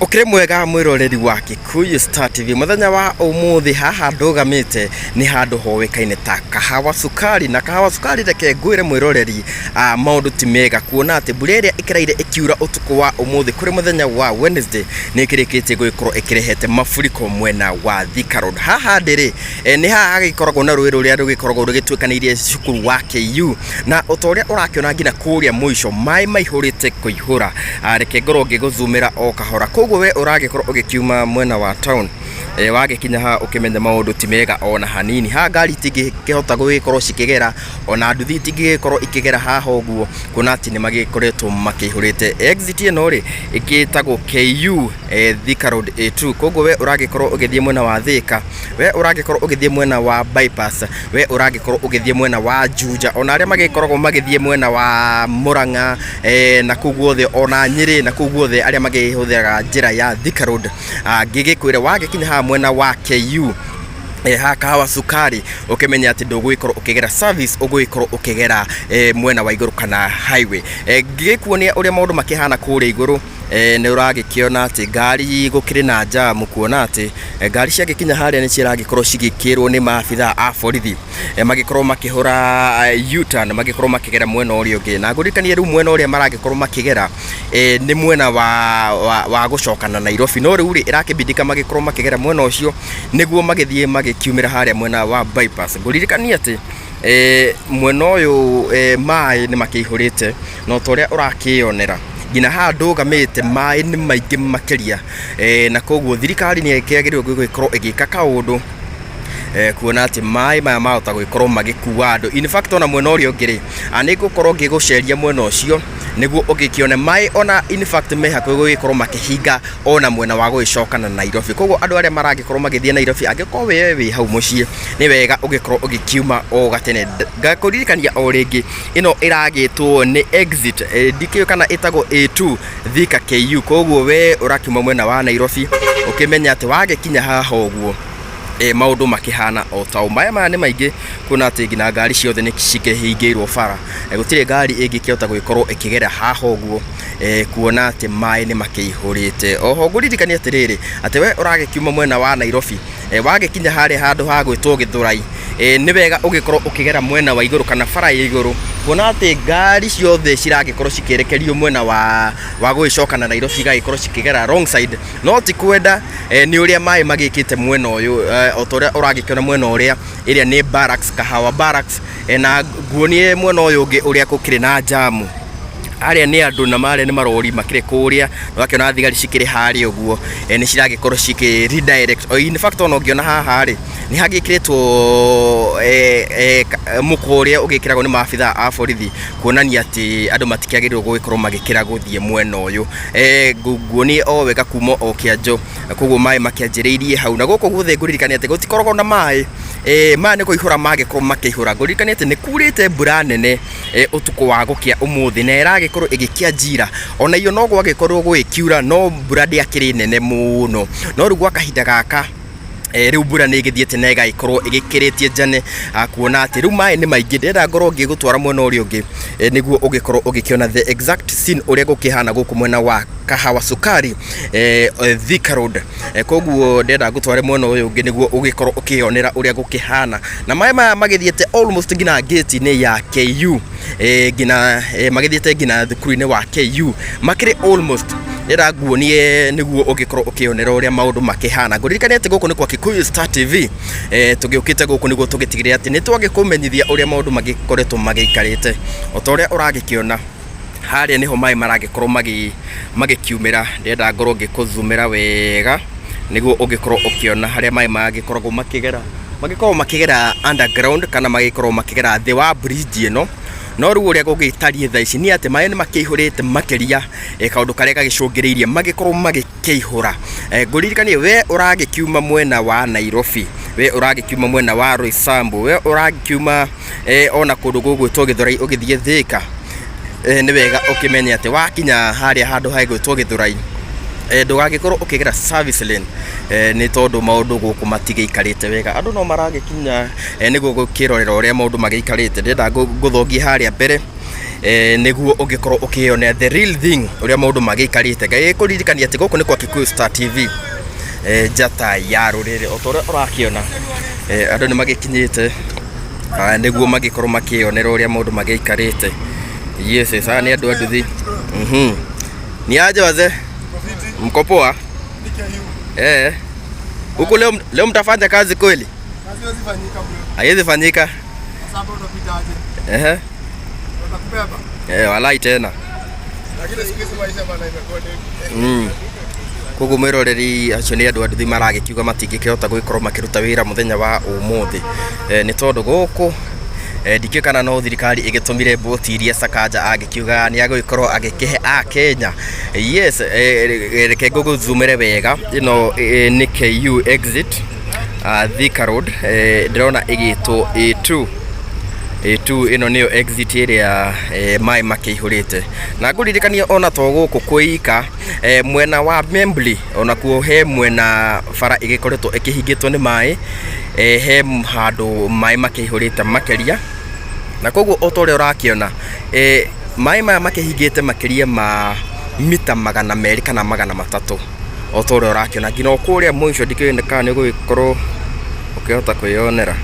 Ũkĩrĩ mwega mwĩroreri wa Kikuyu Star TV. Mũthenya wa ũmũthĩ haha ndũgamĩte nĩ handũ hoĩkaine ta Kahawa Sukari, na Kahawa Sukari reke ngwĩre mwĩroreri maũndũ ti mega kuona atĩ mbura ĩrĩa ĩkĩraire ĩkiura ũtukũ wa ũmũthĩ kũrĩ mũthenya wa Wednesday nĩ ĩkĩrĩkĩtie gũgĩkorwo ĩkĩrehete mafuriko mwena wa Thika Road. Haha ndĩrĩ nĩ haha hagĩkoragwo na rũĩ rũrĩa rũgĩkoragwo rũgĩtuĩkanĩirie cukuru wa KU, na ota ũrĩa ũrakĩona nginya kũrĩa mũico maĩ maihũrĩte kũihũra. Reke ngorwo ngĩgũzumĩra o kahora. Koguo we ũragĩkorwo ũgĩkiuma mwena wa town, wagĩkinya haha ũkĩmenye maũndũ ti mega ona hanini. Haha ngari itingĩkĩhota gũgĩkorwo cikĩgera, ona nduthi itingĩgĩkorwo ikĩgera haha ũguo, kuona atĩ nĩ magĩkoretwo makĩihũrĩte. Exit ĩno rĩ, ĩgĩtagwo KU Thika Road A2. Koguo we ũragĩkorwo ũgĩthiĩ mwena wa Thika, we ũragĩkorwo ũgĩthiĩ mwena wa Bypass, we ũragĩkorwo ũgĩthiĩ mwena wa Juja, ona arĩa magĩkoragwo magĩthiĩ mwena wa Murang'a na kũu guothe, ona Nyĩrĩ na kũu guothe, arĩa makĩhũthĩraga njĩra ya Thika Road, ngĩgĩkwĩra wagĩkinya haha mwena wa KU, haha Kahawa Sukari, ũkĩmenye atĩ ndũgũgĩkorwo ũkĩgera service, ũgũgĩkorwo ũkĩgera mwena wa igũrũ kana highway. Ngĩgĩkuonia ũrĩa maũndũ makĩhana kũrĩa igũrũ, nĩ ũragĩkĩona atĩ ngari gũkĩrĩ na njamu, kuona atĩ ngari ciagĩkinya harĩa nĩ ciragĩkorwo cigĩkĩrwo nĩ maabithaa a borithi, magĩkorwo makĩhũra U-turn, magĩkorwo makĩgera mwena ũrĩa ũngĩ. Na ngũririkanie rĩu mwena ũrĩa maragĩkorwo makĩgera nĩ mwena wa gũcoka na Nairobi, no rĩu rĩ ĩrakĩbindika magĩkorwo makĩgera mwena ũcio nĩguo magĩthiĩ magĩkiumĩra harĩa mwena wa Bypass. Ngũririkanie atĩ mwena ũyũ maĩ nĩ makĩihũrĩte, na ota ũrĩa ũrakĩyonera nginya haha ndũgamĩte maĩ nĩ maingĩ makĩria, na koguo thirikari nĩ ĩkĩagĩrĩirwo gũgĩkorwo ĩgĩka kaũndũ, kuona atĩ maĩ maya mahota gũgĩkorwo magĩkua andũ. In fact ona mwena ũrĩa ũngĩ rĩ, nĩ ngũkorwo ngĩgũceria mwena ũcio nĩguo ũgĩkĩone maĩ, ona in fact me hakuhĩ gũgĩkorwo makĩhinga ona mwena wa gũgĩcoka na Nairobi. Koguo andũ arĩa maragĩkorwo magĩthiĩ Nairobi, angĩkorwo we wĩ hau mũciĩ, nĩ wega ũgĩkorwo ũgĩkiuma o gatene. Ngakũririkania o rĩngĩ, ĩno ĩragĩtwo nĩ exit, ndikĩũĩ kana ĩtagwo A2 Thika KU. Koguo we ũrakiuma mwena wa Nairobi, ũkĩmenye atĩ wagĩkinya haha ũguo, maũndũ makĩhana o ta ũũ. Maĩ maya nĩ maingĩ kuona atĩ nginya ngari ciothe nĩ cikĩhingĩirwo bara, gũtirĩ ngari ĩngĩkĩhota gũgĩkorwo ĩkĩgera haha ũguo, kuona atĩ maĩ nĩ makĩihũrĩte. Oho ngũririkanie atĩrĩrĩ, atĩ we ũragĩkiuma mwena wa Nairobi, wagĩkinya harĩa handũ ha gwĩtwo Gĩthũrai, nĩ wega ũgĩkorwo ũkĩgera mwena wa igũrũ kana bara ya igũrũ, kuona atĩ ngari ciothe ciragĩkorwo cikĩerekerio mwena wa gũgĩcoka na Nairobi, igagĩkorwo cikĩgera wrong side, no ti kwenda, nĩ ũrĩa maĩ magĩkĩte mwena ũyũ, o ta ũrĩa ũragĩkĩona mwena ũrĩa, ĩrĩa nĩ Barracks, Kahawa Barracks, na nguonie mwena ũyũ ũngĩ ũrĩa gũkĩrĩ na njamu. Arĩa nĩ andũ na marĩa nĩ marori makĩrĩ kũrĩa, ũgakĩona thigari cikĩrĩ harĩa ũguo, nĩ ciragĩkorwo cikĩ redirect. In fact ona ũngĩona haha rĩ, nĩ hagĩkĩrĩtwo mũkwa ũrĩa ũgĩkĩragwo nĩ maabithaa a borithi, kuonania atĩ andũ matikĩagĩrĩirwo gũgĩkorwo magĩkĩra gũthiĩ mwena ũyũ. Nguonie o wega kuma o kĩanjo, koguo maĩ makĩanjĩrĩirie hau. Na gũkũ guothe ngũririkanie atĩ gũtikoragwo na maĩ, maya nĩ kũihũra magĩkorwo makĩihũra. Ngũririkanie atĩ nĩ kurĩte mbura nene ũtukũ wa gũkĩa ũmũthĩ, na ĩragĩkorwo ĩgĩkĩa njira. Ona iyo no gwagĩkorwo gũgĩkiura, no mbura ndĩakĩrĩ nene mũno. No rĩu gwa kahinda gaka, rĩu mbura nĩ ĩgĩthiĩte na ĩgagĩkorwo ĩgĩkĩrĩtie njane, kuona atĩ rĩu maĩ nĩ maingĩ. Ndĩrenda ngorwo ngĩgũtwara mwena ũrĩa ũngĩ, nĩguo ũgĩkorwo ũgĩkĩona the exact scene ũrĩa gũkĩhana gũkũ mwena wa Kahawa Sukari, Thika Road. Koguo ndĩrenda ngũtware mwena ũyũ ũngĩ nĩguo ũgĩkorwo ũkĩyonera ũrĩa gũkĩhana. Na maĩ maya magĩthiĩte almost nginya gate-inĩ ya KU, nginya magĩthiĩte nginya thukuru-inĩ wa KU, makĩrĩ almost. Ndĩrenda nguonie nĩguo ũgĩkorwo ũkĩyonera ũrĩa maũndũ makĩhana. Ngũririkanie atĩ gũkũ nĩ kwa Kikuyu Star TV, tũgĩũkĩte gũkũ nĩguo tũgĩtigĩrĩre atĩ nĩ twagĩkũmenyithia ũrĩa maũndũ magĩkoretwo magĩikarĩte. O ta ũrĩa ũragĩkĩona harĩa nĩho maĩ maragĩkorwo magĩkiumĩra. Ndĩrenda ngorwo ngĩkũzumĩra wega nĩguo ũgĩkorwo ũkĩona harĩa maĩ magĩkoragwo makĩgera, magĩkoragwo makĩgera underground kana magĩkoragwo makĩgera thĩ wa bridge ĩno. No rĩu ũrĩa gũgĩtariĩ thaa ici nĩ atĩ maĩ nĩ makĩihũrĩte makĩria, kaũndũ karĩa gagĩcũngĩrĩirie magĩkorwo magĩkĩihũra. Ngũririkanie we ũragĩkiuma mwena wa Nairobi, we ũragĩkiuma mwena wa Roysambu, we ũragĩkiuma ona kũndũ gũgwĩtwo Gĩthũrai ũgĩthiĩ Thĩka, nĩ wega ũkĩmenye atĩ wakinya harĩa handũ hagwĩtwo Gĩthũrai, ndũgagĩkorwo ũkĩgera service lane, nĩ tondũ maũndũ gũkũ matigĩikarĩte wega. Andũ no maragĩkinya nĩguo gũkĩrorera ũrĩa maũndũ magĩikarĩte. Ndĩrenda ngũthongie harĩa mbere. Nĩguo ũngĩkorwo ũkĩyonera the real thing ũrĩa maũndũ magĩikarĩte. Ngagĩkũririkania atĩ gũkũ nĩ kwa Kikuyu Star TV, njata ya rũrĩrĩ. O ta ũrĩa ũrakĩona, andũ nĩ magĩkinyĩte nĩguo magĩkorwo makĩyonera ũrĩa maũndũ magĩikarĩte. Yes, yes, aya nĩ andũ a nduthi. Ni aje wazee? Mko poa? Eh. Huku leo, leo mtafanya kazi kweli? Haiwezi fanyika. Ehe. Eh, walai tena. Koguo mwĩroreri, acio nĩ andũ a nduthi maragĩkiuga matingĩkĩhota gũgĩkorwo makĩruta wĩra mũthenya wa ũmũthĩ, nĩ tondũ gũkũ, ndikĩũĩ kana no thirikari ĩgĩtũmire mbũti iria Sakaja agĩkiuga nĩ agũgĩkorwo agĩkĩhe Akenya. Yes, reke ngũgũzumĩre wega, ĩno nĩ KU exit, Thika Road, ndĩrona ĩgĩtwo A2. A2 ĩno nĩyo exit ĩrĩa maĩ makĩihũrĩte. Na ngũririkanie ona to gũkũ kwĩika, mwena wa Membley onakuo he mwena bara ĩgĩkoretwo ĩkĩhingĩtwo nĩ maĩ, he handũ maĩ makĩihũrĩte makĩria. Na koguo o ta ũrĩa ũrakĩona, maĩ maya makĩhingĩte makĩria ma mita 200 kana 300, o ta ũrĩa ũrakĩona nginya o kũrĩa mũico, ndikĩũĩ kana nĩ ũgũgĩkorwo ũkĩhota kwĩyonera.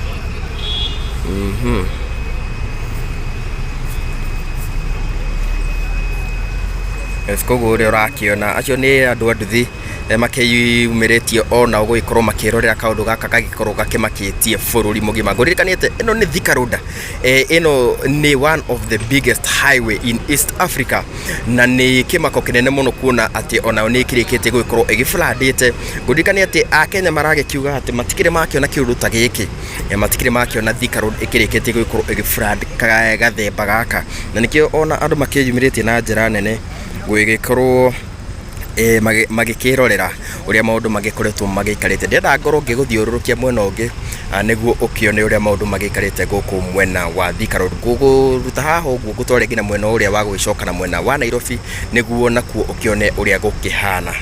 Yes, koguo ũrĩa ũrakĩona, acio nĩ andũ a nduthi makĩyumĩrĩtie onao gũgĩkorwo makĩrorera kaũndũ gaka gagĩkorwo gakĩmakĩtie bũrũri mũgima. Ngũririkanie atĩ ĩno nĩ Thika Road, ĩno nĩ one of the biggest highway in East Africa, na nĩ kĩmako kĩnene mũno kuona atĩ onao nĩ ĩkĩrĩkĩtie gũgĩkorwo ĩgĩblandĩte. Ngũririkanie atĩ Akenya maragĩkiuga atĩ matikĩrĩ makĩona kĩũndũ ta gĩkĩ, matikĩrĩ makĩona Thika Road ĩkĩrĩkĩtie gũgĩkorwo ĩgĩ flood gathemba gaka, na nĩkĩo ona andũ makĩyumĩrĩtie na njĩra nene gũgĩkorwo magĩkĩrorera ũrĩa maũndũ magĩkoretwo magĩikarĩte. Ndĩrenda ngorwo ngĩgũthiũrũrũkia mwena ũngĩ nĩguo ũkĩone ũrĩa maũndũ magĩikarĩte gũkũ mwena wa Thika Road. Ngũkũruta haha ũguo ngũtware nginya mwena ũrĩa wa gũgĩcoka na mwena wa Nairobi nĩguo nakuo ũkĩone ũrĩa gũkĩhana.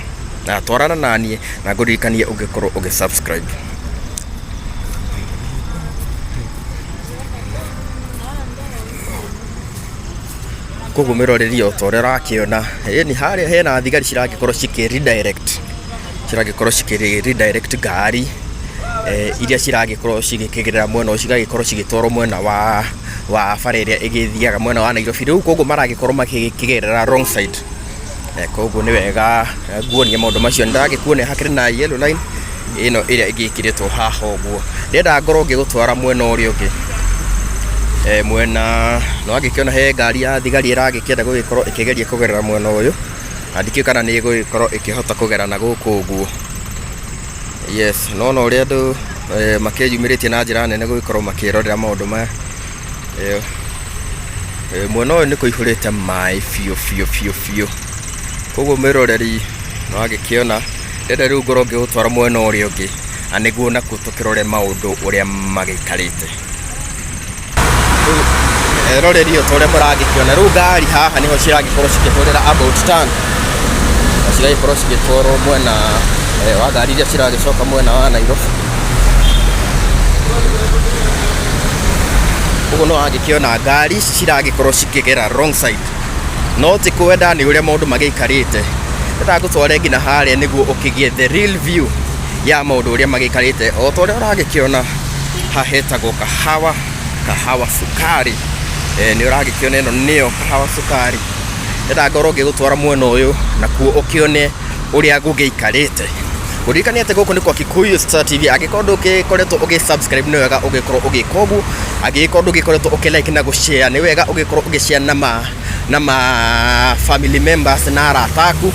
Na twarana naniĩ na ngũririkanie ũngĩkorwo ũgĩ subscribe. Koguo mwĩroreri, o ta ũrĩa ũrakĩona, ĩni harĩa hena thigari ciragĩkorwo cikĩ redirect, ciragĩkorwo cikĩ redirect ngari iria ciragĩkorwo cigĩkĩgerera mwena ũcio, cigagĩkorwo cigĩtwarwo mwena wa bara ĩrĩa ĩgĩthiaga mwena wa Nairobi. Rĩu koguo maragĩkorwo makĩgerera wrong side. Koguo nĩ wega nguonie maũndũ macio. Nĩ ndĩragĩkuonia hakĩrĩ na yellow line ĩno ĩrĩa ĩgĩkĩrĩtwo haha ũguo. Ndĩrenda ngorwo ngĩgũtwara mwena ũrĩa ũngĩ, mwena nĩ wagĩkĩona he ngari ya thigari ĩragĩkĩenda gũgĩkorwo ĩkĩgeria kũgerera mwena ũyũ, na ndikĩũĩ kana nĩ ĩgũgĩkorwo ĩkĩhota kũgera na gũkũ ũguo. Yes, nĩwona ũrĩa andũ makĩyumĩrĩtie na njĩra nene gũgĩkorwo makĩrorera maũndũ maya. Mwena ũyũ nĩ kũihũrĩte maĩ biũ biũ biũ biũ. Koguo mwĩroreri, nĩ wagĩkĩona, ndĩrenda rĩu ngorwo ngĩgũtwara mwena ũrĩa ũngĩ na nĩguo nakuo tũkĩrore maũndũ ũrĩa magĩikarĩte. Rĩu eroreri, o ta ũrĩa mũragĩkĩona, rĩu ngari haha nĩho ciragĩkorwo cikĩhũrĩra about turn na cigagĩkorwo cigĩtwarwo mwena wa ngari iria ciragĩcoka mwena wa Nairobi. Ũguo nĩ wagĩkĩona ngari ici ciragĩkorwo cikĩgera wrong side, no ti kwenda, nĩ ũrĩa maũndũ magĩikarĩte. Ndĩrenda ngũtware nginya harĩa nĩguo ũkĩgĩe the real view ya maũndũ ũrĩa magĩikarĩte. O ta ũrĩa ũragĩkĩona, haha hetagwo Kahawa Sukari. Nĩ ũragĩkĩona ĩno nĩyo Kahawa Sukari. Ndĩrenda ngorwo ngĩgũtwara mwena ũyũ nakuo ũkĩone ũrĩa gũgĩikarĩte. Ũririkane atĩ gũkũ nĩ kwa Kikuyu Star TV. Angĩkorwo ndũgĩkoretwo ũgĩ subscribe, nĩ wega ũgĩkorwo ũgĩka ũguo. Angĩgĩkorwo ndũgĩkoretwo ũkĩ like na gũ share, nĩ wega ũgĩkorwo ũgĩ share na ma family members na arata aku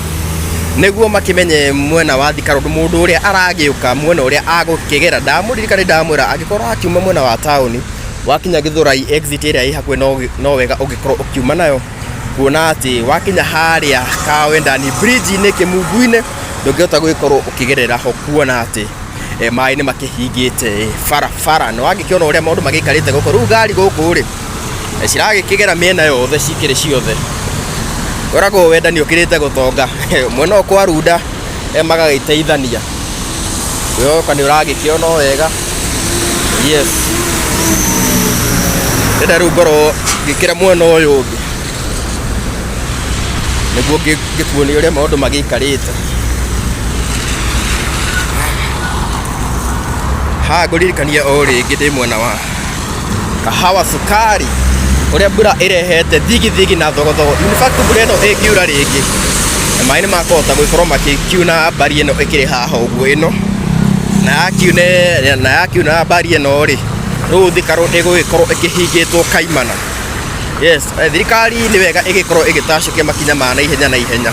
nĩguo makĩmenye mwena wa Thika Road, mũndũ ũrĩa aragĩũka, mwena ũrĩa agũkĩgera. Ndamũririkana, ndamwĩra angĩkorwo akiuma mwena wa taũni, wakinya Gĩthũrai exit ĩrĩa ĩ hakuhĩ, no wega ũngĩkorwo ũkiuma nayo, kuona atĩ wakinya harĩa Kawendani bridge-inĩ Kĩmungu-inĩ ndũngĩhota gũgĩkorwo ũkĩgerera ho, kuona atĩ maĩ nĩ makĩhingĩte barabara. Nĩ wagĩkĩona ũrĩa maũndũ magĩikarĩte gũkũ. Rĩu ngari gũkũ rĩ, ciragĩkĩgera mĩena yothe cikĩrĩ ciothe. Ũragwo wendani ũkĩrĩte gũtonga mwena ũyũ kwa Runda, magagĩteithania. Wĩhoka nĩ ũragĩkĩona o wega. Yes, ndĩrenda rĩu ngorwo ngĩkĩra mwena ũyũ ũngĩ. Nĩguo ngĩkuonie ũrĩa maũndũ magĩikarĩte. Haha ngũririkanie o rĩngĩ ndĩ mwena wa Kahawa Sukari, ũrĩa mbura ĩrehete thigithigi na thogothogo. In fact mbura ĩno ĩngiura rĩngĩ, maĩ nĩ makũhota gũgĩkorwo magĩkiuna mbari ĩno ĩkĩrĩ haha ũguo ĩno, na yakiuna mbari ĩno rĩ, rĩu Thika Road ĩgũgĩkorwo ĩkĩhingĩtwo kaimana. Yes, thirikari nĩ wega ĩgĩkorwo ĩgĩtacũkia makinya ma naihenya naihenya,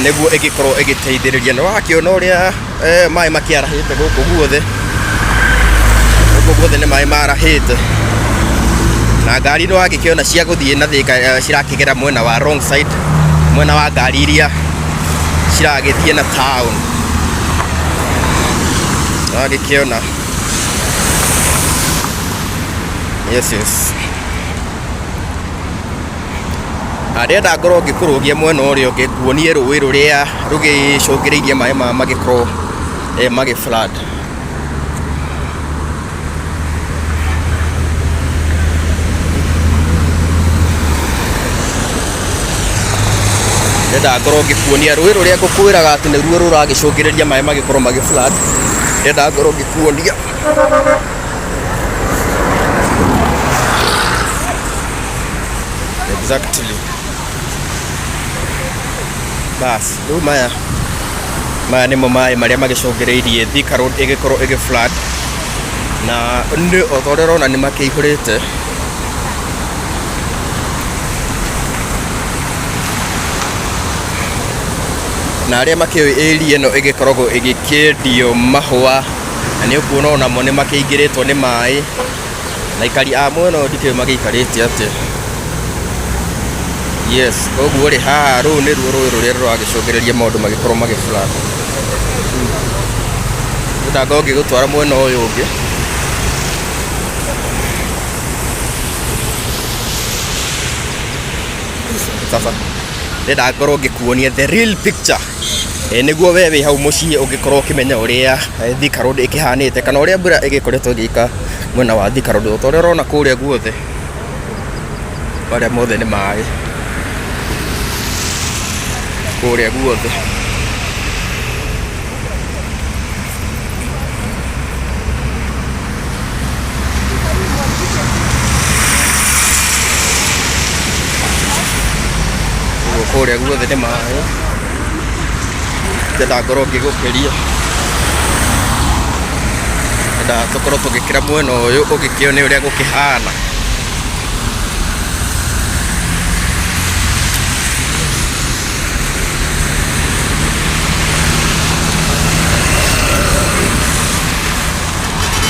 nĩguo ĩgĩkorwo ĩgĩteithĩrĩria. Nĩ wakĩona ũrĩa maĩ makĩarahĩte gũkũ guothe, gũkũ guothe nĩ maĩ marahĩte, na ngari nĩ wagĩkĩona cia gũthiĩ na Thika cirakĩgera mwena wa wrong side, mwena wa ngari iria ciragĩthiĩ na town, nĩ wagĩkĩona. Yes. Na ndĩrenda ngorwo ngĩkũrũgia mwena ũrĩa ũngĩ nguonie rũĩ rũrĩa rũgĩcũngĩrĩirie maĩ maya magĩkorwo magĩ flood. Ndĩrenda ngorwo ngĩkuonia rũĩ rũrĩa ngũkwĩraga atĩ nĩruo rũragĩcũngĩrĩria maĩ magĩkorwo magĩ flood. Ndĩrenda ngorwo ngĩkuonia. Exactly. Bas, rĩu maya maya nĩmo maĩ marĩa magĩcũngĩrĩirie Thika Road ĩgĩkorwo ĩgĩ flood na nĩ o ta ũrĩa ũrona nĩ makĩihũrĩte. Na arĩa makĩũĩ area ĩno ĩgĩkoragwo ĩgĩkĩendio mahũa na nĩ ũkuona onamo nĩ makĩingĩrĩtwo nĩ maĩ, na aikari a mwena ũyũ ndikĩũĩ magĩikarĩte atĩa. Yes, koguo rĩ haha rũu nĩruo rũĩ rũrĩa rũragĩcũngĩrĩria maũndũ magĩkorwo magĩ flood. Ndĩrenda ngorwo ngĩgũtwara mwena ũyũ ũngĩ. Sasa ndĩrenda ngorwo ngĩkuonia the real picture. Nĩguo we wĩ hau mũciĩ ũngĩkorwo ũkĩmenya ũrĩa Thika Road ĩkĩhanĩte kana ũrĩa mbura ĩgĩkoretwo ĩgĩka mwena wa Thika Road. Ta ũrĩa ũrona kũrĩa guothe, marĩa mothe nĩ maĩ kũrĩa guothe. Ũguo kũrĩa guothe nĩ maĩ. Ndĩrenda ngorwo ngĩgũkĩria, ndĩrenda tũkorwo tũgĩkĩra mwena ũyũ ũgĩkĩone ũrĩa gũkĩhana.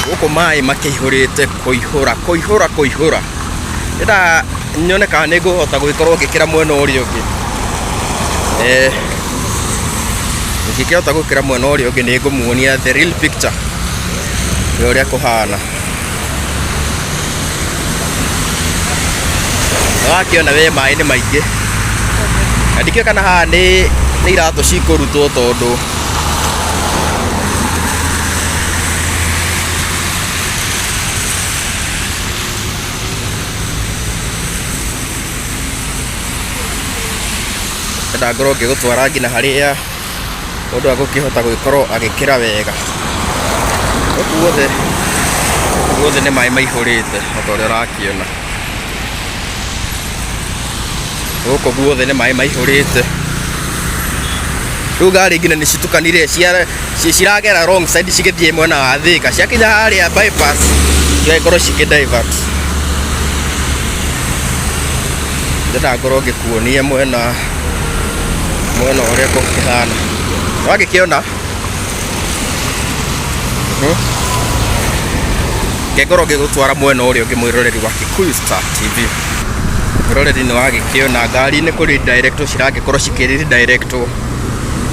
Gũkũ maĩ makĩihũrĩte kũihũra kũihũra kũihũra. Ndĩrenda nyone kana nĩ ngũhota gũgĩkorwo ngĩkĩra mwena ũrĩa ũngĩ. Ingĩkĩhota gũkĩra mwena ũrĩa ũngĩ nĩ ngũmuonia the real picture ya ũrĩa kũhana. Nĩwakĩona we maĩ nĩ maingĩ, na ndikĩũĩ kana haha nĩ iratũ cikũrutwo tondũ Ndĩrenda ngorwo ngĩgũtwara nginya harĩa mũndũ agũkĩhota gũgĩkorwo agĩkĩra wega. Gũkũ guothe, gũkũ guothe nĩ maĩ maihũrĩte o ta ũrĩa ũrakĩona. Gũkũ guothe nĩ maĩ maihũrĩte. Rĩu ngari nginya nĩ citukanire ciragera wrong side cigĩthiĩ mwena wa Thika, ciakinya harĩa bypass cigagĩkorwo cikĩ divert. Ndĩrenda ngorwo ngĩkuonia mwena mwena ũrĩa gũkĩhana. Wagĩkĩona? Reke ngorwo ngĩgũtwara mwena ũrĩa ũngĩ mwĩroreri wa Kikuyu Star TV. Mwĩroreri nĩ wagĩkĩona ngari nĩ kũ redirect ciragĩkorwo cikĩ redirect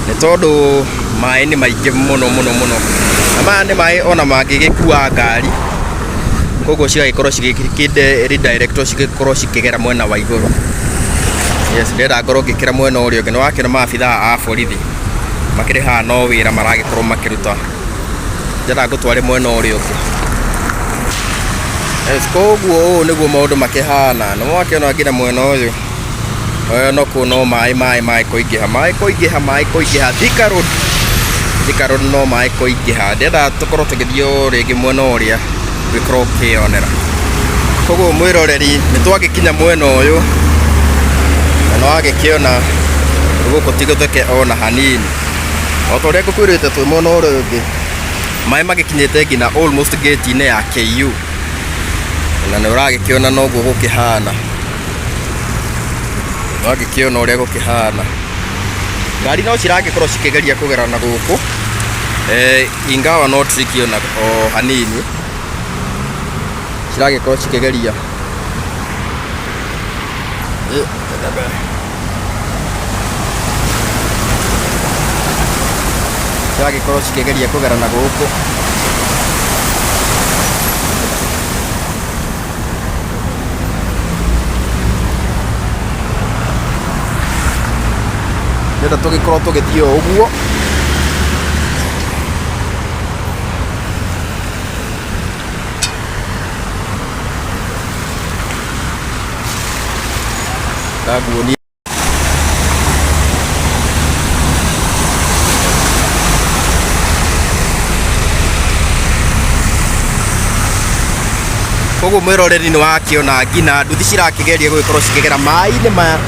nĩ tondũ maĩ nĩ maingĩ mũno mũno mũno. Na maya nĩ maĩ ona mangĩgĩkua ngari, koguo cigagĩkorwo cigĩ redirect cigĩkorwo cikĩgera mwena wa igũrũ. Yes, ndĩrenda ngorwo ngĩkĩra mwena ũrĩa ũngĩ. Nĩ wakĩona maabithaa a borithi makĩrĩ haha no wĩra maragĩkorwo makĩruta. Ndĩrenda ngũtware mwena ũrĩa ũngĩ. Yes, koguo ũũ nĩguo maũndũ makĩhana. Nĩ wakĩona nginya mwena ũyũ. No kũu no maĩ maĩ maĩ kũingĩha, maĩ kũingĩha, maĩ kũingĩha. Thika Road, Thika Road no maĩ kũingĩha. Ndĩrenda tũkorwo tũgĩthiĩ o rĩngĩ mwena ũrĩa ũgĩkorwo ũkĩyonera. Koguo mwĩroreri nĩ twagĩkinya mwena ũyũ na nĩ wagĩkĩona gũkũ ti gũtheke ona hanini. O ta ũrĩa ngũkwĩrĩte twĩ mwena ũrĩa ũngĩ, maĩ magĩkinyĩte nginya almost gate-inĩ ya KU. Na nĩ ũragĩkĩona noguo gũkĩhana. Wagĩkĩona ũrĩa gũkĩhana. Ngari no ciragĩkorwo cikĩgeria kũgera na gũkũ, ingawa no tricky ona o hanini, ciragĩkorwo cikĩgeria. Ciragĩkorwo cikĩgeria kũgera na gũkũ. Ndĩrenda tũgĩkorwo tũgĩthiĩ o ũguo. Ndaguonia. Koguo mwĩroreri nĩ wakĩona nginya nduthi cirakĩgeria gũgĩkorwo cikĩgera maĩ-inĩ maya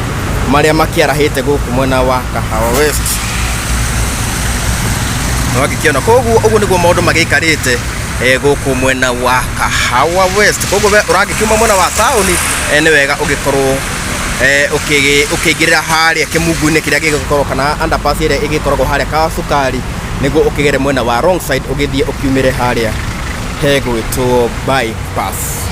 marĩa makĩarahĩte gũkũ mwena wa Kahawa West. Nĩ wakĩona koguo ũguo nĩguo maũndũ magĩikarĩte gũkũ mwena wa Kahawa West. Koguo we ũragĩkiuma mwena wa taũni, nĩ wega ũgĩkorwo ũkĩingĩrĩra harĩa kĩmungu-inĩ kĩrĩa gĩgũkorwo kana underpass ĩrĩa ĩgĩkoragwo harĩa Kahawa Sukari nĩguo ũkĩgere mwena wa wrong side ũgĩthiĩ ũkiumĩre harĩa hegwĩtwo bypass.